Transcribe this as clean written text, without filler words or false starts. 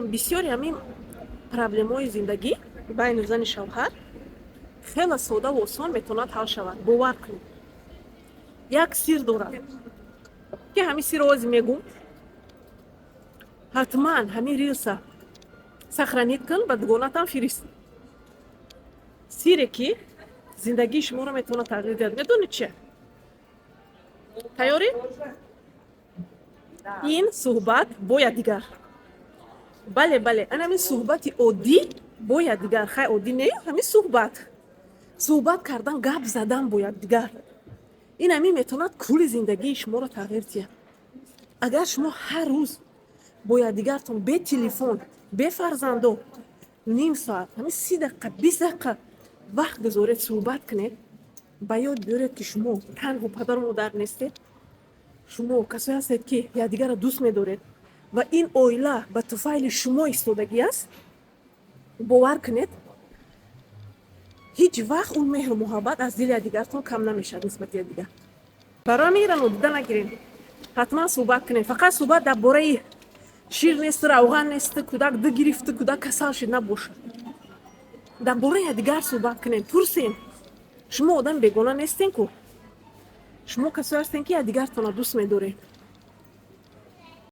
Бисёри ҳамин проблемаҳои зиндагӣ байни зани шавҳар хеле содаву осон метавонад ҳал шавад. Бовар кунед, як сир дорад, ки ҳамин сирро ози мегум. Ҳатман ҳамин рилса сохранить кун, ба дугонатам фирист. Сире, ки зиндагии шуморо метавонад тағйир диҳад, медонед чия? Тайёрӣ? Ин суҳбат бо якдигар. Бале, бале, ана ҳамин суҳбати оддӣ бо якдигар. Хай, оддӣ не, ҳамин суҳбат, суҳбат кардан, гап задан бо якдигар, ин ҳамин метавонад кулли зиндагии шуморо тағйир диҳад. Агар шумо ҳар рӯз бо якдигартон бе телефон, бе фарзандо ним соат, ҳамин 30 дақиқа, 20 дақиқа вақт гузоред, суҳбат кунед, ба ёд биёред, ки шумо танҳо падару модар нестед, шумо касое ҳастед, ки якдигарро дӯст медоред ва ин оила ба туфайли шумо истодагӣ аст. Бовар кунед, ҳеҷ вақт он меҳру муҳаббат аз дили якдигартон кам намешавад нисбати якдигар. Барои ҳамин инро нодида нагиред, ҳатман суҳбат кунед. Фақат суҳбат дар бораи шир несту, равған несту, кӯдак ду гирифту, кӯдак касал шуд набошад. Дар бораи якдигар суҳбат кунед, пурсем. Шумо одами бегона нестен ку, шумо касое ҳастен, ки якдигартонро дӯст медоред.